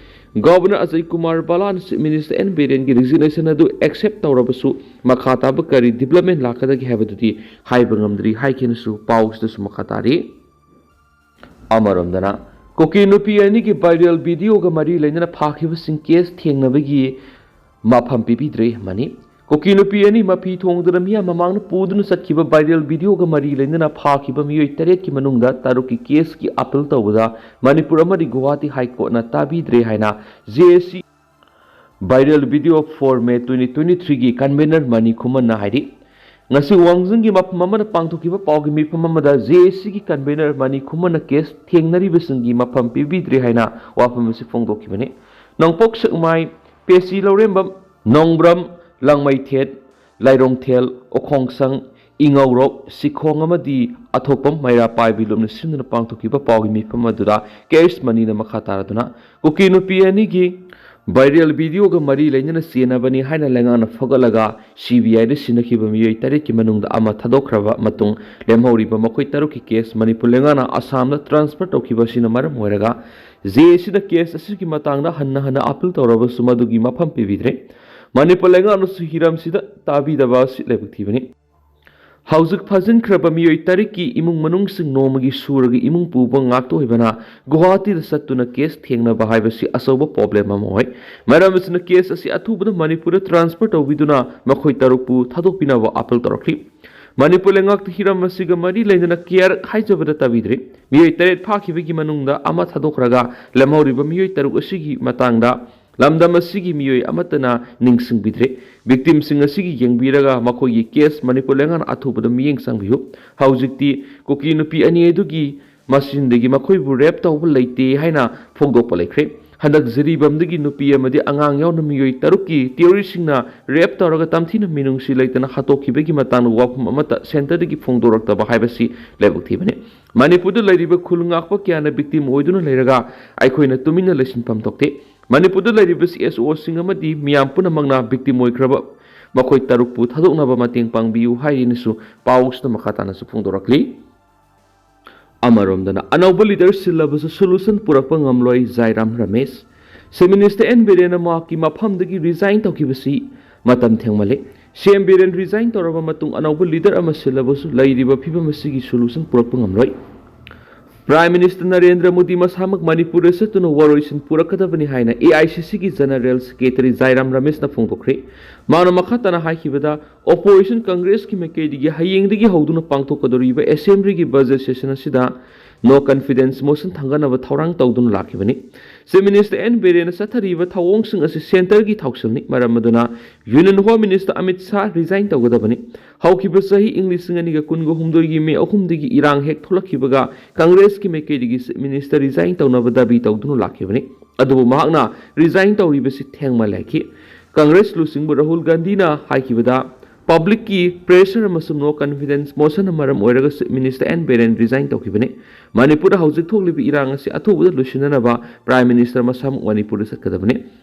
Governor ꯑꯖꯌ ꯀꯨꯃꯥꯔ ꯕꯂꯥꯅ Chief Minister ꯑꯦꯟ ꯕꯤꯔꯦꯟꯒꯤ resignation ꯑꯗꯨ accept ꯇꯧꯔꯕꯁꯨ ꯃꯈꯥ ꯇꯥꯕ ꯀꯔꯤ development ꯂꯥꯛꯀꯗꯒꯦ ꯍꯥꯏꯕꯗꯨꯗꯤ ꯍꯥꯏꯕ ꯉꯝꯗ꯭ꯔꯤ ꯍꯥꯏꯈꯤꯅꯁꯨ ꯄꯥꯎꯁꯤꯗꯁꯨ ꯃꯈꯥ ꯇꯥꯔꯤ꯫ ꯑꯃꯔꯣꯝꯗꯅ, ꯀꯨꯀꯤ ꯅꯨꯄꯤ ꯑꯅꯤꯒꯤ viral video ꯒ ꯃꯔꯤ ꯂꯩꯅꯅ ꯐꯥꯈꯤꯕꯁꯤꯡ case ꯊꯦꯡꯅꯕꯒꯤ ꯃꯐꯝ ꯄꯤꯕꯤꯗ꯭ꯔꯦ ꯑꯃꯅꯤ꯫ ꯀꯨꯀꯤ ꯅꯨꯄꯤ ꯑꯅꯤ ꯃꯐꯤ ꯊꯣꯡꯗꯨꯅ ꯃꯤꯌꯥꯝ ꯃꯃꯥꯡꯗ ꯄꯨꯗꯨꯅ ꯆꯠꯈꯤꯕ viral video ꯒ ꯃꯔꯤ ꯂꯩꯅꯅ ꯐꯥꯈꯤꯕ ꯃꯤꯑꯣꯏ ꯇꯔꯦꯠꯀꯤ ꯃꯅꯨꯡꯗ ꯇꯔꯨꯛꯀꯤ case ꯀꯤ appeal ꯇꯧꯕꯗ ꯃꯅꯤꯄꯨꯔ ꯑꯃꯗꯤ ꯒꯨꯋꯥꯍꯥꯇꯤ High Court ꯅ ꯇꯥꯕꯤꯗ꯭ꯔꯦ ꯍꯥꯏꯅ J A C Viral video for May twenty twenty-three ꯒꯤ convener ꯃꯅꯤ ꯈꯨꯃꯟꯅ ꯍꯥꯏꯔꯤ꯫ ꯉꯁꯤ ꯋꯥꯡꯖꯤꯡꯒꯤ ꯃꯐꯝ ꯑꯃꯗ ꯄꯥꯡꯊꯣꯛꯈꯤꯕ ꯄꯥꯎꯒꯤ ꯃꯤꯐꯝ ꯑꯃꯗ J A C ꯒꯤ convener ꯃꯅꯤ ꯈꯨꯃꯟꯅ case ꯊꯦꯡꯅꯔꯤꯕꯁꯤꯡꯒꯤ ꯃꯐꯝ ꯄꯤꯕꯤꯗ꯭ꯔꯦ ꯍꯥꯏꯅ ꯋꯥꯐꯝ ꯑꯁꯤ ꯐꯣꯡꯗꯣꯛꯈꯤꯕꯅꯤ꯫ ꯅꯣꯡꯄꯣꯛ ꯁꯦꯛꯃꯥꯏ, ꯄꯦꯁꯤ ꯂꯧꯔꯦꯝꯕꯝ, ꯅꯣꯡꯕ꯭ꯔꯝ, ꯂꯥꯡꯃꯩꯊꯦꯠ, ꯂꯥꯏꯔꯣꯡꯊꯦꯜ, ꯎꯈꯣꯡꯁꯪ, ꯏꯉꯧꯔꯣꯛ, ꯁꯤꯈꯣꯡ ꯑꯃꯗꯤ ꯑꯊꯣꯛꯄꯝ ꯃꯩꯔꯥ ꯄꯥꯏꯕꯤ ꯂꯨꯞꯅ ꯁꯤꯟꯗꯨꯅ ꯄꯥꯡꯊꯣꯛꯈꯤꯕ ꯄꯥꯎꯒꯤ ꯃꯤꯐꯝ ꯑꯗꯨꯗ K S ꯃꯅꯤꯅ ꯃꯈꯥ ꯇꯥꯔꯗꯨꯅ ꯀꯨꯀꯤ ꯅꯨꯄꯤ ꯑꯅꯤꯒꯤ viral video ꯒ ꯃꯔꯤ ꯂꯩꯅꯅ ꯆꯦꯟꯅꯕꯅꯤ ꯍꯥꯏꯅ ꯂꯩꯉꯥꯛꯅ ꯐꯒꯠꯂꯒ C B I ꯗ ꯁꯤꯟꯅꯈꯤꯕ ꯃꯤꯑꯣꯏ ꯇꯔꯦꯠꯀꯤ ꯃꯅꯨꯡꯗ ꯑꯃ ꯊꯥꯗꯣꯛꯈ꯭ꯔꯕ ꯃꯇꯨꯡ ꯂꯦꯝꯍꯧꯔꯤꯕ ꯃꯈꯣꯏ ꯇꯔꯨꯛꯀꯤ case ꯃꯅꯤꯄꯨꯔ ꯂꯩꯉꯥꯛꯅ ꯑꯁꯥꯝꯗ transfer ꯇꯧꯈꯤꯕ ꯑꯁꯤꯅ ꯃꯔꯝ ꯑꯣꯏꯔꯒ J A C ꯅ case ꯑꯁꯤꯒꯤ ꯃꯇꯥꯡꯗ ꯍꯟꯅ ꯍꯟꯅ appeal ꯇꯧꯔꯕꯁꯨ ꯃꯗꯨꯒꯤ ꯃꯐꯝ ꯄꯤꯕꯤꯗ꯭ꯔꯦ꯫ ꯃꯅꯤꯄꯨꯔ ꯂꯩꯉꯥꯛꯅꯁꯨ ꯍꯤꯔꯝꯁꯤꯗ ꯇꯥꯕꯤꯗꯕ ꯑꯁꯤ ꯂꯥꯏꯕꯛ ꯊꯤꯕꯅꯤ꯫ ꯍꯧꯖꯤꯛ ꯐꯥꯖꯤꯟꯈ꯭ꯔꯕ ꯃꯤꯑꯣꯏ ꯇꯔꯦꯠꯀꯤ ꯏꯃꯨꯡ ꯃꯅꯨꯡꯁꯤꯡ ꯅꯣꯡꯃꯒꯤ ꯁꯨꯔꯒ ꯏꯃꯨꯡ ꯄꯨꯕ ꯉꯥꯛꯇ ꯑꯣꯏꯕꯅ ꯒꯨꯋꯥꯍꯥꯇꯤꯗ ꯆꯠꯇꯨꯅ ꯀꯦꯁ ꯊꯦꯡꯅꯕ ꯍꯥꯏꯕꯁꯤ ꯑꯆꯧꯕ ꯄ꯭ꯔꯣꯕ꯭ꯂꯦꯝ ꯑꯃ ꯑꯣꯏ꯫ ꯃꯔꯝ ꯑꯁꯤꯅ ꯀꯦꯁ ꯑꯁꯤ ꯑꯊꯨꯕꯗ ꯃꯅꯤꯄꯨꯔꯗ ꯇ꯭ꯔꯥꯟꯁꯐꯔ ꯇꯧꯕꯤꯗꯨꯅ ꯃꯈꯣꯏ ꯇꯔꯨꯛꯄꯨ ꯊꯥꯗꯣꯛꯄꯤꯅꯕ ꯑꯥꯄꯤꯜ ꯇꯧꯔꯛꯂꯤ꯫ ꯃꯅꯤꯄꯨꯔ ꯂꯩꯉꯥꯛꯇ ꯍꯤꯔꯝ ꯑꯁꯤꯒ ꯃꯔꯤ ꯂꯩꯅꯅ ꯀꯦꯌꯔ ꯍꯥꯏꯖꯕꯗ ꯇꯥꯕꯤꯗ꯭ꯔꯤ꯫ ꯃꯤꯑꯣꯏ ꯇꯔꯦꯠ ꯐꯥꯈꯤꯕꯒꯤ ꯃꯅꯨꯡꯗ ꯑꯃ ꯊꯥꯗꯣꯛꯈ꯭ꯔꯒ ꯂꯦꯝꯍꯧꯔꯤꯕ ꯃꯤꯑꯣꯏ ꯇꯔꯨꯛ ꯑꯁꯤꯒꯤ ꯃꯇꯥꯡꯗ ꯂꯝꯗꯝ ꯑꯁꯤꯒꯤ ꯃꯤꯑꯣꯏ ꯑꯃꯠꯇꯅ ꯅꯤꯡꯁꯤꯡꯕꯤꯗ꯭ꯔꯦ꯫ ꯚꯤꯛꯇꯤꯝꯁꯤꯡ ꯑꯁꯤꯒꯤ ꯌꯦꯡꯕꯤꯔꯒ ꯃꯈꯣꯏꯒꯤ ꯀꯦꯁ ꯃꯅꯤꯄꯨꯔ ꯂꯩꯉꯥꯛꯅ ꯑꯊꯨꯕꯗ ꯃꯤꯠꯌꯦꯡ ꯆꯪꯕꯤꯌꯨ꯫ ꯍꯧꯖꯤꯛꯇꯤ ꯀꯨꯀꯤ ꯅꯨꯄꯤ ꯑꯅꯤ ꯑꯗꯨꯒꯤ ꯃꯁꯤꯡꯗꯒꯤ ꯃꯈꯣꯏꯕꯨ ꯔꯦꯞ ꯇꯧꯕ ꯂꯩꯇꯦ ꯍꯥꯏꯅ ꯐꯣꯡꯗꯣꯛꯄ ꯂꯩꯈ꯭ꯔꯦ꯫ ꯍꯟꯗꯛ ꯖꯤꯔꯤꯕꯥꯝꯗꯒꯤ ꯅꯨꯄꯤ ꯑꯃꯗꯤ ꯑꯉꯥꯡ ꯌꯥꯎꯅ ꯃꯤꯑꯣꯏ ꯇꯔꯨꯛꯀꯤ ꯇꯦꯔꯣꯔꯤꯁꯁꯤꯡꯅ ꯔꯦꯞ ꯇꯧꯔꯒ ꯇꯝꯊꯤꯅ ꯃꯤꯅꯨꯡꯁꯤ ꯂꯩꯇꯅ ꯍꯥꯠꯇꯣꯛꯈꯤꯕꯒꯤ ꯃꯇꯥꯡꯗ ꯋꯥꯐꯝ ꯑꯃꯠꯇ ꯁꯦꯟꯇꯔꯗꯒꯤ ꯐꯣꯡꯗꯣꯔꯛꯇꯕ ꯍꯥꯏꯕꯁꯤ ꯂꯥꯏꯕꯛ ꯊꯤꯕꯅꯤ꯫ ꯃꯅꯤꯄꯨꯔꯗ ꯂꯩꯔꯤꯕ ꯈꯨꯜ ꯉꯥꯛꯄ ꯀꯌꯥꯅ ꯚꯤꯛꯇꯤꯝ ꯑꯣꯏꯗꯨꯅ ꯂꯩꯔꯒ ꯑꯩꯈꯣꯏꯅ ꯇꯨꯃꯤꯟꯅ ꯂꯩꯁꯤꯟꯐꯝ ꯊꯣꯛꯇꯦ꯫ ꯃꯅꯤꯄꯨꯔꯗ ꯂꯩꯔꯤꯕ ꯁꯤ ꯑꯦꯁ ꯑꯣꯁꯤꯡ ꯑꯃꯗꯤ ꯃꯤꯌꯥꯝ ꯄꯨꯝꯅꯃꯛꯅ ꯚꯤꯛꯇꯤꯝ ꯑꯣꯏꯈ꯭ꯔꯕ ꯃꯈꯣꯏ ꯇꯔꯨꯛꯄꯨ ꯊꯥꯗꯣꯛꯅꯕ ꯃꯇꯦꯡ ꯄꯥꯡꯕꯤꯌꯨ ꯍꯥꯏꯔꯤꯅꯁꯨ ꯄꯥꯎꯁꯤꯗ ꯃꯈꯥ ꯇꯥꯅꯁꯨ ꯐꯣꯡꯗꯣꯔꯛꯂꯤ꯫ ꯑꯃꯔꯣꯝꯗꯅ ꯑꯅꯧꯕ ꯂꯤꯗꯔ ꯁꯤꯜꯂꯕꯁꯨ ꯁꯣꯂꯨꯁꯟ ꯄꯨꯔꯛꯄ ꯉꯝꯂꯣꯏ ꯖꯥꯏꯔꯥꯝ ꯔꯃꯦꯁ꯫ ꯆꯤꯐ ꯃꯤꯅꯤꯁꯇꯔ ꯑꯦꯟ ꯕꯤꯔꯦꯟꯅ ꯃꯍꯥꯛꯀꯤ ꯃꯐꯝꯗꯒꯤ ꯔꯤꯖꯥꯏꯟ ꯇꯧꯈꯤꯕꯁꯤ ꯃꯇꯝ ꯊꯦꯡꯃꯜꯂꯦ꯫ ꯁꯤ ꯑꯦꯝ ꯕꯤꯔꯦꯟ ꯔꯤꯖꯥꯏꯟ ꯇꯧꯔꯕ ꯃꯇꯨꯡ ꯑꯅꯧꯕ ꯂꯤꯗꯔ ꯑꯃ ꯁꯤꯜꯂꯕꯁꯨ ꯂꯩꯔꯤꯕ ꯐꯤꯕꯝ ꯑꯁꯤꯒꯤ ꯁꯣꯂꯨꯁꯟ ꯄꯨꯔꯛꯄ ꯉꯝꯂꯣꯏ꯫ ꯄ꯭ꯔꯥꯏꯝ ꯃꯤꯅꯤꯁꯇꯔ ꯅꯔꯦꯟꯗ꯭ꯔ ꯃꯣꯗꯤ ꯃꯁꯥꯃꯛ ꯃꯅꯤꯄꯨꯔꯗ ꯆꯠꯇꯨꯅ ꯋꯥꯔꯣꯏꯁꯤꯟ ꯄꯨꯔꯛꯀꯗꯕꯅꯤ ꯍꯥꯏꯅ ꯑꯦ ꯑꯥꯏ ꯁꯤ ꯁꯤꯒꯤ ꯖꯦꯅꯔꯦꯜ ꯁꯦꯀ꯭ꯔꯦꯇꯔꯤ ꯖꯥꯏꯔꯥꯝ ꯔꯃꯦꯁꯅ ꯐꯣꯡꯗꯣꯛꯈ꯭ꯔꯦ꯫ ꯃꯥꯅ ꯃꯈꯥ ꯇꯥꯅ ꯍꯥꯏꯈꯤꯕꯗ, ꯑꯣꯄꯣꯖꯤꯁꯟ ꯀꯪꯒ꯭ꯔꯦꯁꯀꯤ ꯃꯥꯏꯀꯩꯗꯒꯤ ꯍꯌꯦꯡꯗꯒꯤ ꯍꯧꯗꯨꯅ ꯄꯥꯡꯊꯣꯛꯀꯗꯧꯔꯤꯕ ꯑꯦꯁꯦꯝꯕ꯭ꯂꯤꯒꯤ ꯕꯖꯦꯠ ꯁꯦꯁꯟ ꯑꯁꯤꯗ ꯅꯣ ꯀꯟꯐꯤꯗꯦꯟꯁ ꯃꯣꯁꯟ ꯊꯥꯡꯒꯠꯅꯕ ꯊꯧꯔꯥꯡ ꯇꯧꯗꯨꯅ ꯂꯥꯛꯈꯤꯕꯅꯤ꯫ ꯆꯤꯐ ꯃꯤꯅꯤꯁꯇꯔ ꯑꯦꯟ ꯕꯤꯔꯦꯟꯅ ꯆꯠꯊꯔꯤꯕ ꯊꯧꯑꯣꯡꯁꯤꯡ ꯑꯁꯤ ꯁꯦꯟꯇꯔꯒꯤ ꯊꯧꯁꯤꯜꯅꯤ꯫ ꯃꯔꯝ ꯑꯗꯨꯅ union home minister Amit Shah resign ꯇꯧꯒꯗꯕꯅꯤ꯫ ꯍꯧꯈꯤꯕ ꯆꯍꯤ ꯏꯪ ꯂꯤꯁꯤꯡ ꯑꯅꯤꯒ ꯀꯨꯟꯒ ꯍꯨꯝꯗꯣꯏꯒꯤ ꯃꯦ ꯑꯍꯨꯝꯗꯒꯤ ꯏꯔꯥꯡ ꯍꯦꯛ ꯊꯣꯛꯂꯛꯈꯤꯕꯒ ꯀꯪꯒ꯭ꯔꯦꯁꯀꯤ ꯃꯥꯏꯀꯩꯗꯒꯤ ꯆꯤꯐ ꯃꯤꯅꯤꯁꯇꯔ ꯔꯤꯖꯥꯏꯟ ꯇꯧꯅꯕ ꯗꯥꯕꯤ ꯇꯧꯗꯨꯅ ꯂꯥꯛꯈꯤꯕꯅꯤ꯫ ꯑꯗꯨꯕꯨ ꯃꯍꯥꯛꯅ ꯔꯤꯖꯥꯏꯟ ꯇꯧꯔꯤꯕꯁꯤ ꯊꯦꯡꯃꯜꯂꯦ ꯍꯥꯏꯈꯤ꯫ ꯀꯪꯒ꯭ꯔꯦꯁ ꯂꯨꯆꯤꯡꯕ ꯔꯥꯍꯨꯜ ꯒꯥꯟꯙꯤꯅ ꯍꯥꯏꯈꯤꯕꯗ, ꯄꯕ꯭ꯂꯤꯛꯀꯤ ꯄ꯭ꯔꯦꯁꯔ ꯑꯃꯁꯨꯡ ꯅꯣ ꯀꯟꯐꯤꯗꯦꯟꯁ ꯃꯣꯁꯟꯅ ꯃꯔꯝ ꯑꯣꯏꯔꯒ chief minister N Biren resign ꯇꯧꯈꯤꯕꯅꯤ꯫ ꯃꯅꯤꯄꯨꯔꯗ ꯍꯧꯖꯤꯛ ꯊꯣꯛꯂꯤꯕ ꯏꯔꯥꯡ ꯑꯁꯤ ꯑꯊꯨꯕꯗ ꯂꯣꯏꯁꯤꯟꯅꯅꯕ ꯄ꯭ꯔꯥꯏꯝ ꯃꯤꯅꯤꯁꯇꯔ ꯃꯁꯥꯃꯛ ꯃꯅꯤꯄꯨꯔꯗ ꯆꯠꯀꯗꯕꯅꯤ꯫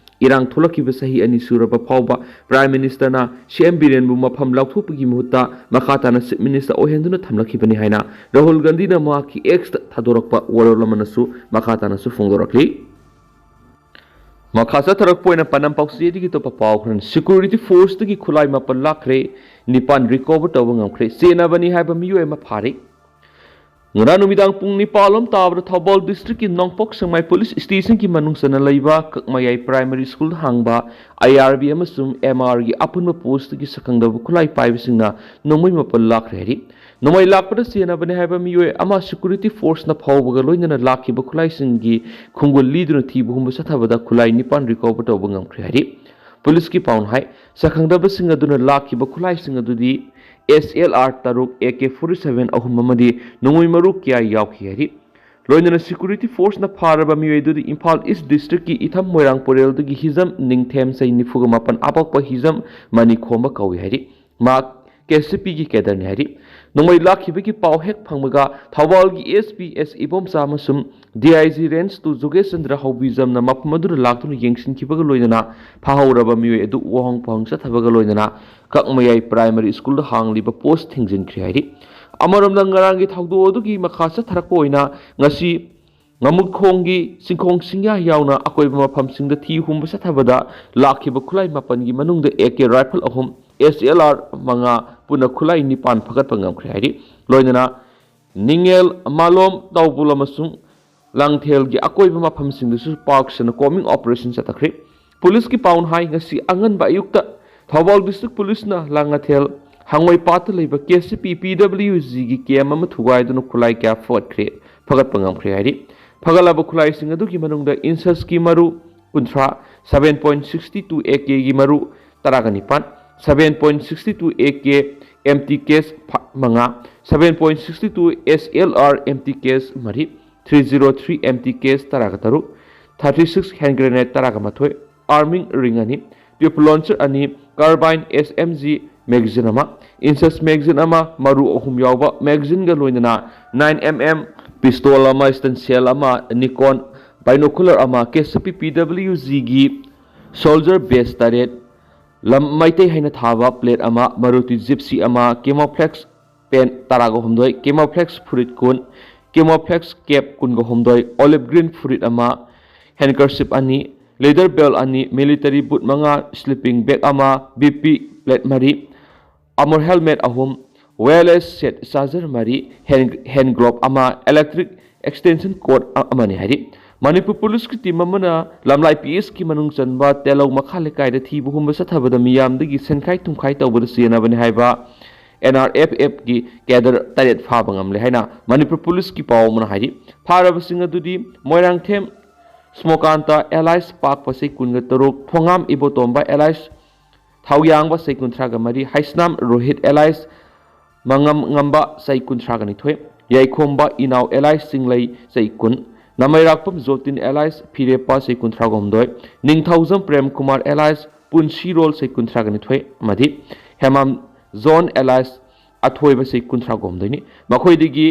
ꯏꯔꯥꯡ ꯊꯣꯛꯂꯛꯈꯤꯕ ꯆꯍꯤ ꯑꯅꯤ ꯁꯨꯔꯕ ꯐꯥꯎꯕ ꯄ꯭ꯔꯥꯏꯝ ꯃꯤꯅꯤꯁꯇꯔꯅ ꯁꯤ ꯑꯦꯝ ꯕꯤꯔꯦꯟꯕꯨ ꯃꯐꯝ ꯂꯥꯎꯊꯣꯛꯄꯒꯤ ꯃꯍꯨꯠꯇ ꯃꯈꯥ ꯇꯥꯅ ꯆꯤꯐ ꯃꯤꯅꯤꯁꯇꯔ ꯑꯣꯏꯍꯟꯗꯨꯅ ꯊꯝꯂꯛꯈꯤꯕꯅꯤ ꯍꯥꯏꯅ ꯔꯥꯍꯨꯜ ꯒꯥꯟꯙꯤꯅ ꯃꯍꯥꯛꯀꯤ ꯑꯦꯛꯁꯇ ꯊꯥꯗꯣꯔꯛꯄ ꯋꯥꯔꯣꯜ ꯑꯃꯅꯁꯨ ꯃꯈꯥ ꯇꯥꯅꯁꯨ ꯐꯣꯡꯗꯣꯔꯛꯂꯤ꯫ ꯃꯈꯥ ꯆꯠꯊꯔꯛꯄ ꯑꯣꯏꯅ ꯄꯥꯟꯗꯝ ꯄꯥꯎꯆꯦꯗꯒꯤ ꯑꯇꯣꯞꯄ ꯄꯥꯎ ꯈꯔꯅ, ꯁꯦꯀ꯭ꯌꯨꯔꯤꯇꯤ ꯐꯣꯔꯁꯇꯒꯤ ꯈꯨꯠꯂꯥꯏ ꯃꯥꯄꯜ ꯂꯥꯛꯈ꯭ꯔꯦ꯫ ꯅꯤꯄꯥꯟ ꯔꯤꯀꯣꯚꯔ ꯇꯧꯕ ꯉꯝꯈ꯭ꯔꯦ꯫ ꯆꯦꯟꯅꯕꯅꯤ ꯍꯥꯏꯕ ꯃꯤꯑꯣꯏ ꯑꯃ ꯐꯥꯔꯦ꯫ ꯉꯔꯥꯡ ꯅꯨꯃꯤꯗꯥꯡ ꯄꯨꯡ ꯅꯤꯄꯥꯜ ꯂꯣꯝ ꯇꯥꯕꯗ ꯊꯧꯕꯥꯜ ꯗꯤꯁꯇ꯭ꯔꯤꯛꯀꯤ ꯅꯣꯡꯄꯣꯛ ꯁꯦꯛꯃꯥꯏ ꯄꯨꯂꯤꯁ ꯁ꯭ꯇꯦꯁꯟꯒꯤ ꯃꯅꯨꯡ ꯆꯟꯅ ꯂꯩꯕ ꯀꯛꯃꯌꯥꯏ ꯄ꯭ꯔꯥꯏꯃꯥꯔꯤ ꯁ꯭ꯀꯨꯜꯗ ꯍꯥꯡꯕ ꯑꯥꯏ ꯑꯥꯔ ꯕꯤ ꯑꯃꯁꯨꯡ ꯑꯦꯝ ꯑꯥꯔꯒꯤ ꯑꯄꯨꯟꯕ ꯄꯣꯁꯇꯒꯤ ꯁꯛꯈꯪꯗꯕ ꯈꯨꯠꯂꯥꯏ ꯄꯥꯏꯕꯁꯤꯡꯅ ꯅꯣꯡꯃꯩ ꯃꯥꯄꯜ ꯂꯥꯛꯈ꯭ꯔꯦ ꯍꯥꯏꯔꯤ꯫ ꯅꯣꯡꯃꯩ ꯂꯥꯛꯄꯗ ꯆꯦꯟꯅꯕꯅꯤ ꯍꯥꯏꯕ ꯃꯤꯑꯣꯏ ꯑꯃ ꯁꯦꯀ꯭ꯌꯨꯔꯤꯇꯤ ꯐꯣꯔꯁꯅ ꯐꯥꯎꯕꯒ ꯂꯣꯏꯅꯅ ꯂꯥꯛꯈꯤꯕ ꯈꯨꯠꯂꯥꯏꯁꯤꯡꯒꯤ ꯈꯣꯡꯒꯨꯜ ꯂꯤꯗꯨꯅ ꯊꯤꯕ ꯍꯨꯝꯕ ꯆꯠꯊꯕꯗ ꯈꯨꯠꯂꯥꯏ ꯅꯤꯄꯥꯟ ꯔꯤꯀꯣꯚꯔ ꯇꯧꯕ ꯉꯝꯈ꯭ꯔꯦ ꯍꯥꯏꯔꯤ꯫ ꯄꯨꯂꯤꯁꯀꯤ ꯄꯥꯎꯅ ꯍꯥꯏ, ꯁꯛꯈꯪꯗꯕꯁꯤꯡ ꯑꯗꯨꯅ ꯂꯥꯛꯈꯤꯕ ꯈꯨꯠꯂꯥꯏꯁꯤꯡ ꯑꯗꯨꯗꯤ ꯑꯦꯁ ꯑꯦꯜ ꯑꯥꯔ ꯇꯔꯨꯛ, ꯑꯦ ꯀꯦ ꯐꯣꯔꯇꯤ ꯁꯚꯦꯟ ꯑꯍꯨꯝ ꯑꯃꯗꯤ ꯅꯣꯡꯃꯩ ꯃꯔꯨ ꯀꯌꯥ ꯌꯥꯎꯈꯤ ꯍꯥꯏꯔꯤ꯫ ꯂꯣꯏꯅꯅ ꯁꯦꯀ꯭ꯌꯨꯔꯤꯇꯤ ꯐꯣꯔꯁꯅ ꯐꯥꯔꯕ ꯃꯤꯑꯣꯏ ꯑꯗꯨꯗꯤ ꯏꯝꯐꯥꯜ ꯏꯁ ꯗꯤꯁꯇ꯭ꯔꯤꯛꯀꯤ ꯏꯊꯝ ꯃꯣꯏꯔꯥꯡ ꯄꯣꯔꯦꯜꯗꯒꯤ ꯍꯤꯖꯝ ꯅꯤꯡꯊꯦꯝ, ꯆꯍꯤ ꯅꯤꯐꯨꯒ ꯃꯥꯄꯟ, ꯑꯄꯣꯛꯄ ꯍꯤꯖꯝ ꯃꯅꯤꯈꯣꯝꯕ ꯀꯧꯏ ꯍꯥꯏꯔꯤ꯫ ꯃꯍꯥꯛ ꯀꯦ ꯁꯤ ꯄꯤꯒꯤ ꯀꯦꯗꯔꯅꯤ ꯍꯥꯏꯔꯤ꯫ ꯅꯣꯡꯃꯩ ꯂꯥꯛꯈꯤꯕꯒꯤ ꯄꯥꯎ ꯍꯦꯛ ꯐꯪꯕꯒ ꯊꯧꯕꯥꯜꯒꯤ ꯑꯦꯁ ꯄꯤ ꯑꯦꯁ ꯏꯕꯣꯝꯆꯥ ꯑꯃꯁꯨꯡ D I G range two ꯖꯣꯒꯦꯁ ꯆꯟꯗ꯭ꯔ ꯍꯧꯕꯤꯖꯝꯅ ꯃꯐꯝ ꯑꯗꯨꯗ ꯂꯥꯛꯇꯨꯅ ꯌꯦꯡꯁꯤꯟꯈꯤꯕꯒ ꯂꯣꯏꯅꯅ ꯐꯥꯍꯧꯔꯕ ꯃꯤꯑꯣꯏ ꯑꯗꯨ ꯋꯥꯍꯪ ꯄꯥꯎꯍꯪ ꯆꯠꯊꯕꯒ ꯂꯣꯏꯅꯅ ꯀꯛꯃꯌꯥꯏ ꯄ꯭ꯔꯥꯏꯃꯥꯔꯤ ꯁ꯭ꯀꯨꯜꯗ ꯍꯥꯡꯂꯤꯕ ꯄꯣꯁ ꯊꯤꯡꯖꯤꯟꯈ꯭ꯔꯦ ꯍꯥꯏꯔꯤ꯫ ꯑꯃꯔꯣꯝꯗ ꯉꯔꯥꯡꯒꯤ ꯊꯧꯗꯣꯛ ꯑꯗꯨꯒꯤ ꯃꯈꯥ ꯆꯠꯊꯔꯛꯄ ꯑꯣꯏꯅ ꯉꯁꯤ ꯉꯥꯃꯨꯈꯣꯡꯒꯤ ꯆꯤꯡꯈꯣꯡ ꯆꯤꯡꯌꯥ ꯌꯥꯎꯅ ꯑꯀꯣꯏꯕ ꯃꯐꯝꯁꯤꯡꯗ ꯊꯤ ꯍꯨꯝꯕ ꯆꯠꯊꯕꯗ ꯂꯥꯛꯈꯤꯕ ꯈꯨꯠꯂꯥꯏ ꯃꯥꯄꯟꯒꯤ ꯃꯅꯨꯡꯗ ꯑꯦ ꯀꯦ ꯔꯥꯏꯐꯜ ꯑꯍꯨꯝ, ꯑꯦꯁ ꯑꯦꯜ ꯑꯥꯔ ꯃꯉꯥ, ꯄꯨꯟꯅ ꯈꯨꯠꯂꯥꯏ ꯅꯤꯄꯥꯟ ꯐꯒꯠꯄ ꯉꯝꯈ꯭ꯔꯦ ꯍꯥꯏꯔꯤ꯫ ꯂꯣꯏꯅꯅ ꯅꯤꯡꯉꯦꯜ ꯃꯥꯂꯣꯝ, ꯇꯥꯎꯕꯨꯜ ꯑꯃꯁꯨꯡ ꯂꯥꯡꯊꯦꯜꯒꯤ ꯑꯀꯣꯏꯕ ꯃꯐꯝꯁꯤꯡꯗꯁꯨ ꯄꯥꯛ ꯁꯟꯅ ꯀꯣꯝꯕꯤꯡ ꯑꯣꯄꯔꯦꯁꯟ ꯆꯠꯊꯈ꯭ꯔꯦ꯫ ꯄꯨꯂꯤꯁꯀꯤ ꯄꯥꯎꯅ ꯍꯥꯏ, ꯉꯁꯤ ꯑꯉꯟꯕ ꯑꯌꯨꯛꯇ ꯊꯧꯕꯥꯜ ꯗꯤꯁꯇ꯭ꯔꯤꯛ ꯄꯨꯂꯤꯁꯅ ꯂꯥꯡꯉꯊꯦꯜ ꯍꯪꯉꯣꯏꯄꯥꯠꯇ ꯂꯩꯕ ꯀꯦ ꯁꯤ ꯄꯤ ꯄꯤ ꯗꯕ꯭ꯂꯤꯎ ꯖꯤꯒꯤ ꯀꯦꯝ ꯑꯃ ꯊꯨꯒꯥꯏꯗꯨꯅ ꯈꯨꯠꯂꯥꯏ ꯀꯌꯥ ꯐꯒꯠꯈ꯭ꯔꯦ, ꯐꯒꯠꯄ ꯉꯝꯈ꯭ꯔꯦ ꯍꯥꯏꯔꯤ꯫ ꯐꯒꯠꯂꯕ ꯈꯨꯠꯂꯥꯏꯁꯤꯡ ꯑꯗꯨꯒꯤ ꯃꯅꯨꯡꯗ ꯏꯟꯁꯁꯀꯤ ꯃꯔꯨ ꯀꯨꯟꯊ꯭ꯔꯥ, seven point sixty two A K ꯒꯤ ꯃꯔꯨ ꯇꯔꯥꯒ ꯅꯤꯄꯥꯟ, seven point sixty two A K empty case ꯐ-, ꯃꯉꯥ, seven point sixty two S L R empty case ꯃꯔꯤ, three zero three empty case ꯇꯔꯥꯒ ꯇꯔꯨꯛ, thirty six hand grenade ꯇꯔꯥꯒ ꯃꯥꯊꯣꯏ, arming ring ꯑꯅꯤ, tube launcher ꯑꯅꯤ, carbine S M G magazine ꯑꯃ, inches magazine ꯑꯃ, ꯃꯔꯨ ꯑꯍꯨꯝ ꯌꯥꯎꯕ magazineꯒ ꯂꯣꯏꯅꯅ nine M M pistol ꯑꯃ, stun shell ꯑꯃ, Nikon binocular ꯑꯃ, K C P P W Gꯒꯤ soldier vest ꯇꯔꯦꯠ, ꯂꯝ ꯃꯩꯇꯩ ꯍꯥꯏꯅ ꯊꯥꯕ plate ꯑꯃ, Maruti Gypsy ꯑꯃ, camouflage pant ꯇꯔꯥꯒ ꯍꯨꯝꯗꯣꯏ, camouflage ꯐꯨꯔꯤꯠ ꯀꯨꯟ, camouflage cap ꯀꯨꯟꯒ ꯍꯨꯝꯗꯣꯏ, olive green ꯐꯨꯔꯤꯠ ꯑꯃ, handkerchief ꯑꯅꯤ, leather belt ꯑꯅꯤ, military boot ꯃꯉꯥ, sleeping bag ꯑꯃ, B P plate ꯃꯔꯤ, ꯑꯃꯔ ꯍꯦꯜꯃꯦꯠ ꯑꯍꯨꯝ, ꯋꯥꯌꯔꯂꯦꯁ ꯁꯦꯠ ꯆꯥꯔꯖꯔ ꯃꯔꯤ, ꯍꯦꯟ ꯍꯦꯟ ꯒ꯭ꯂꯣꯞ ꯑꯃ, ꯏꯂꯦꯛꯇ꯭ꯔꯤꯛ ꯑꯦꯛꯁꯇꯦꯟꯁꯟ ꯀꯣꯔꯗ ꯑ- ꯑꯃꯅꯤ ꯍꯥꯏꯔꯤ꯫ ꯃꯅꯤꯄꯨꯔ ꯄꯨꯂꯤꯁꯀꯤ ꯇꯤꯝ ꯑꯃꯅ ꯂꯝꯂꯥꯏ ꯄꯤ ꯑꯦꯁꯀꯤ ꯃꯅꯨꯡ ꯆꯟꯕ ꯇꯦꯂꯧ ꯃꯈꯥ ꯂꯩꯀꯥꯏꯗ ꯊꯤꯕ ꯍꯨꯝꯕ ꯆꯠꯊꯕꯗ ꯃꯤꯌꯥꯝꯗꯒꯤ ꯁꯦꯟꯈꯥꯏ ꯊꯨꯝꯈꯥꯏ ꯇꯧꯕꯗ ꯆꯦꯟꯅꯕꯅꯤ ꯍꯥꯏꯕ ꯑꯦꯟ ꯑꯥꯔ ꯑꯦꯐ ꯑꯦꯐꯀꯤ ꯀꯦꯗꯔ ꯇꯔꯦꯠ ꯐꯥꯕ ꯉꯝꯂꯦ ꯍꯥꯏꯅ ꯃꯅꯤꯄꯨꯔ ꯄꯨꯂꯤꯁꯀꯤ ꯄꯥꯎ ꯑꯃꯅ ꯍꯥꯏꯔꯤ꯫ ꯐꯥꯔꯕꯁꯤꯡ ꯑꯗꯨꯗꯤ ꯃꯣꯏꯔꯥꯡꯊꯦꯝ ꯁ꯭ꯃꯣꯀꯥꯟꯇ ꯑꯦꯂꯥꯏꯁ ꯄꯥꯛꯄ ꯆꯍꯤ ꯀꯨꯟꯒ ꯇꯔꯨꯛ, ꯊꯣꯉꯥꯝ ꯏꯕꯣꯇꯣꯝꯕ ꯑꯦꯂꯥꯏꯁ ꯊꯥꯎꯌꯥꯡꯕ ꯆꯍꯤ ꯀꯨꯟꯊ꯭ꯔꯥꯒ ꯃꯔꯤ, ꯍꯩꯁꯅꯥꯝ ꯔꯣꯍꯤꯠ ꯑꯦꯂꯥꯏꯁ ꯃꯉꯝ ꯉꯝꯕ ꯆꯍꯤ ꯀꯨꯟꯊ꯭ꯔꯥꯒ ꯅꯤꯊꯣꯏ, ꯌꯥꯏꯈꯣꯝꯕ ꯏꯅꯥꯎ ꯑꯦꯂꯥꯏꯁ ꯆꯤꯡꯂꯩ ꯆꯍꯤ ꯀꯨꯟ, ꯅꯃꯩꯔꯥꯛꯄꯝ ꯖꯣꯇꯤꯟ ꯑꯦꯂꯥꯏꯁ ꯐꯤꯔꯦꯞꯄ ꯆꯍꯤ ꯀꯨꯟꯊ꯭ꯔꯥꯒ ꯍꯨꯝꯗꯣꯏ, ꯅꯤꯡꯊꯧꯖꯝ ꯄ꯭ꯔꯦꯝ ꯀꯨꯃꯥꯔ ꯑꯦꯂꯥꯏꯁ ꯄꯨꯟꯁꯤꯔꯣꯜ ꯆꯍꯤ ꯀꯨꯟꯊ꯭ꯔꯥꯒ ꯅꯤꯊꯣꯏ ꯑꯃꯗꯤ ꯍꯦꯃꯥꯝ ꯖꯣꯟ ꯑꯦꯂꯥꯏꯁ ꯑꯊꯣꯏꯕ ꯆꯍꯤ ꯀꯨꯟꯊ꯭ꯔꯥꯒ ꯍꯨꯝꯗꯣꯏꯅꯤ꯫ ꯃꯈꯣꯏꯗꯒꯤ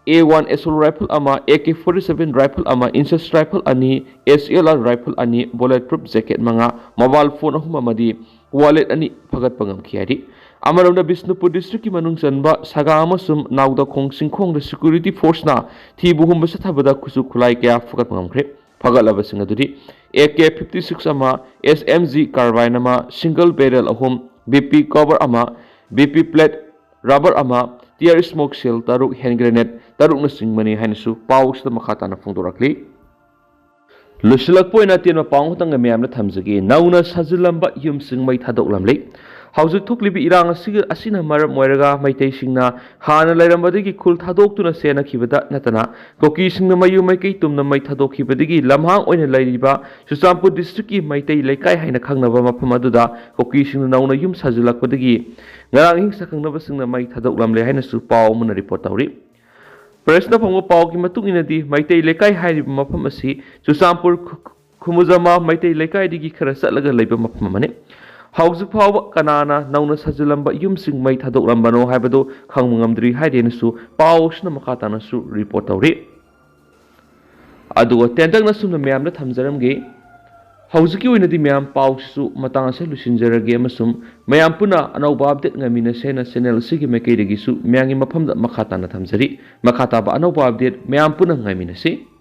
ꯑꯦ ꯋꯥꯟ ꯑꯦꯁꯣꯜ ꯔꯥꯏꯐꯜ ꯑꯃ, A K forty seven rifle ꯑꯃ, ꯏꯟꯆꯦꯁ ꯔꯥꯏꯐꯜ ꯑꯅꯤ, ꯑꯦꯁ ꯑꯦꯜ ꯑꯥꯔ ꯔꯥꯏꯐꯜ ꯑꯅꯤ, ꯕꯨꯂꯦꯠ ꯄ꯭ꯔꯨꯐ ꯖꯦꯀꯦꯠ ꯃꯉꯥ, ꯃꯣꯕꯥꯏꯜ ꯐꯣꯟ ꯑꯍꯨꯝ ꯑꯃꯗꯤ ꯋꯥꯂꯦꯠ ꯑꯅꯤ ꯐꯒꯠꯄ ꯉꯝꯈꯤ ꯍꯥꯏꯔꯤ꯫ ꯑꯃꯔꯣꯝꯗ ꯕꯤꯁꯅꯨꯄꯨꯔ ꯗꯤꯁꯇ꯭ꯔꯤꯛꯀꯤ ꯃꯅꯨꯡ ꯆꯟꯕ ꯁꯒꯥꯡ ꯑꯃꯁꯨꯡ ꯅꯥꯎꯗꯈꯣꯡ ꯆꯤꯡꯈꯣꯡꯗ ꯁꯦꯀ꯭ꯌꯨꯔꯤꯇꯤ ꯐꯣꯔꯁꯅ ꯊꯤꯕ ꯍꯨꯝꯕ ꯆꯠꯊꯕꯗ ꯈꯨꯠꯁꯨ ꯈꯨꯠꯂꯥꯏ ꯀꯌꯥ ꯐꯒꯠꯄ ꯉꯝꯈ꯭ꯔꯦ꯫ ꯐꯒꯠꯂꯕꯁꯤꯡ ꯑꯗꯨꯗꯤ ꯑꯦ ꯀꯦ ꯐꯤꯐꯇꯤ ꯁꯤꯛꯁ ꯑꯃ, ꯑꯦꯁ ꯑꯦꯝ ꯖꯤ ꯀꯥꯔꯕꯥꯏꯟ ꯑꯃ, ꯁꯤꯡꯒꯜ ꯕꯦꯔꯦꯜ ꯑꯍꯨꯝ, ꯕꯤ ꯄꯤ ꯀꯣꯕꯔ ꯑꯃ, ꯕꯤ ꯄꯤ ꯄ꯭ꯂꯦꯠ ꯔꯕꯔ ꯑꯃ, ꯇꯤꯌꯔ ꯁ꯭ꯃꯣꯛ ꯁꯦꯜ ꯇꯔꯨꯛ, ꯍꯦꯟ ꯒ꯭ꯔꯦꯅꯦꯗ ꯇꯔꯨꯛꯅꯆꯤꯡꯕꯅꯤ ꯍꯥꯏꯅꯁꯨ ꯄꯥꯎ ꯑꯁꯤꯗ ꯃꯈꯥ ꯇꯥꯅ ꯐꯣꯡꯗꯣꯔꯛꯂꯤ꯫ ꯂꯣꯏꯁꯤꯜꯂꯛꯄ ꯑꯣꯏꯅ ꯑꯇꯦꯟꯕ ꯄꯥꯎ ꯈꯛꯇꯪꯒ ꯃꯌꯥꯝꯗ ꯊꯝꯖꯒꯦ꯫ ꯅꯧꯅ ꯁꯥꯖꯤꯜꯂꯝꯕ ꯌꯨꯝꯁꯤꯡ ꯃꯩ ꯊꯥꯗꯣꯛꯂꯝꯂꯦ꯫ ꯍꯧꯖꯤꯛ ꯊꯣꯛꯂꯤꯕ ꯏꯔꯥꯡ ꯑꯁꯤꯒ, ꯑꯁꯤꯅ ꯃꯔꯝ ꯑꯣꯏꯔꯒ ꯃꯩꯇꯩꯁꯤꯡꯅ ꯍꯥꯟꯅ ꯂꯩꯔꯝꯕꯗꯒꯤ ꯈꯨꯜ ꯊꯥꯗꯣꯛꯇꯨꯅ ꯆꯦꯟꯅꯈꯤꯕꯗ ꯅꯠꯇꯅ ꯀꯨꯀꯤꯁꯤꯡꯅ ꯃꯌꯨꯝ ꯃꯩꯀꯩ ꯇꯨꯝꯅ ꯃꯩ ꯊꯥꯗꯣꯛꯈꯤꯕꯗꯒꯤ ꯂꯝꯍꯥꯡ ꯑꯣꯏꯅ ꯂꯩꯔꯤꯕ ꯆꯨꯔꯆꯥꯟꯄꯨꯔ ꯗꯤꯁꯇ꯭ꯔꯤꯛꯀꯤ ꯃꯩꯇꯩ ꯂꯩꯀꯥꯏ ꯍꯥꯏꯅ ꯈꯪꯅꯕ ꯃꯐꯝ ꯑꯗꯨꯗ ꯀꯨꯀꯤꯁꯤꯡꯅ ꯅꯧꯅ ꯌꯨꯝ ꯁꯥꯖꯤꯜꯂꯛꯄꯗꯒꯤ ꯉꯔꯥꯡ ꯑꯍꯤꯡ ꯁꯛꯈꯪꯅꯕꯁꯤꯡꯅ ꯃꯩ ꯊꯥꯗꯣꯛꯂꯝꯂꯦ ꯍꯥꯏꯅꯁꯨ ꯄꯥꯎ ꯑꯃꯅ ꯔꯤꯄꯣꯔꯠ ꯇꯧꯔꯤ꯫ ꯄ꯭ꯔꯦꯁꯅ ꯐꯪꯕ ꯄꯥꯎꯒꯤ ꯃꯇꯨꯡ ꯏꯟꯅꯗꯤ ꯃꯩꯇꯩ ꯂꯩꯀꯥꯏ ꯍꯥꯏꯔꯤꯕ ꯃꯐꯝ ꯑꯁꯤ ꯆꯨꯔꯆꯥꯟꯄꯨꯔ ꯈꯨ-, ꯈꯨꯃꯨꯖꯃꯥ ꯃꯩꯇꯩ ꯂꯩꯀꯥꯏꯗꯒꯤ ꯈꯔ ꯆꯠꯂꯒ ꯂꯩꯕ ꯃꯐꯝ ꯑꯃꯅꯤ꯫ ꯍꯧꯖꯤꯛ ꯐꯥꯎꯕ ꯀꯅꯥꯅ ꯅꯧꯅ ꯁꯥꯖꯤꯜꯂꯝꯕ ꯌꯨꯝꯁꯤꯡ ꯃꯩ ꯊꯥꯗꯣꯛꯂꯝꯕꯅꯣ ꯍꯥꯏꯕꯗꯨ ꯈꯪꯕ ꯉꯝꯗ꯭ꯔꯤ ꯍꯥꯏꯔꯦꯅꯁꯨ ꯄꯥꯎ ꯑꯁꯤꯅ ꯃꯈꯥ ꯇꯥꯅꯁꯨ ꯔꯤꯄꯣꯔꯠ ꯇꯧꯔꯤ꯫ ꯑꯗꯨꯒ ꯇꯦꯟꯇꯛꯅ ꯁꯨꯝꯅ ꯃꯌꯥꯝꯗ ꯊꯝꯖꯔꯝꯒꯦ꯫ ꯍꯧꯖꯤꯛꯀꯤ ꯑꯣꯏꯅꯗꯤ ꯃꯌꯥꯝ ꯄꯥꯎꯁꯤꯁꯨ ꯃꯇꯥꯡ ꯑꯁꯤꯗ ꯂꯣꯏꯁꯤꯟꯖꯔꯒꯦ ꯑꯃꯁꯨꯡ ꯃꯌꯥꯝ ꯄꯨꯟꯅ ꯑꯅꯧꯕ ꯑꯞꯗꯦꯠ ꯉꯥꯏꯃꯤꯟꯅꯁꯦꯅ ꯆꯦꯅꯦꯜ ꯑꯁꯤꯒꯤ ꯃꯥꯏꯀꯩꯗꯒꯤꯁꯨ ꯃꯌꯥꯝꯒꯤ ꯃꯐꯝꯗ ꯃꯈꯥ ꯇꯥꯅ ꯊꯝꯖꯔꯤ꯫ ꯃꯈꯥ ꯇꯥꯕ ꯑꯅꯧꯕ ꯑꯞꯗꯦꯠ ꯃꯌꯥꯝ ꯄꯨꯟꯅ ꯉꯥꯏꯃꯤꯟꯅꯁꯤ꯫